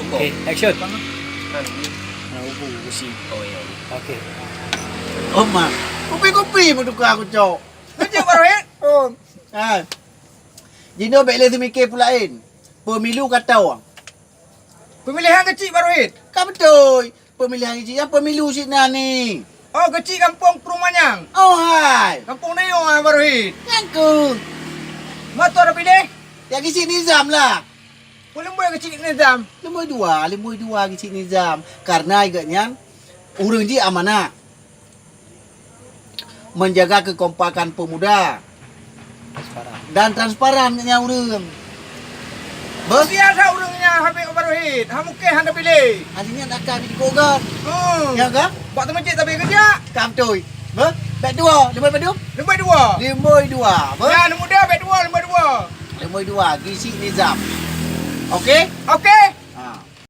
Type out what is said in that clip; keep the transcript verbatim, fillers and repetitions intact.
Okey, action. Mana buku, buku besi? Oh, ya. Okey. Oh, mak. Kupi-kupi meutuka aku, cok. Kecil baru, eh? Oh. Ah. Jinoe bèk lé seumike peulaén. Pemilu ka tao. Pemilihan kecil baru, eh? Ka beutôi. Pemilihan kecil, nyang pemilu cit na ni. Oh, kecil kampung perumahan nyang? Oh, hai. Kampung Nayong, ah, baru, eh? Nyang ku. Motor dah pilih? Ya, kecil Nizam lah. Peuleumboi keuchik Nizam. Leumoi dua, leumoi dua keuchik Nizam. Karena geuh nyan ureueng jih amanah. Menjaga kekompakan pemuda. Transparan. Dan transparan geuh nyan ureueng. Beuh? Biasa ureueng nyan habéh barohit, ha mungken hana piléh. Akhirnya nak kami dikogat. Hmm. Ya kan? Bak teumeucit tapi kerja. Kam toi. Beuh? Bèk dua, leumoi padum? Leumoi dua. Leumoi dua. Beuh? Ya, aneuk muda bèk dua, leumoi dua. Leumoi dua, geuchik Nizam. Okey? Okey.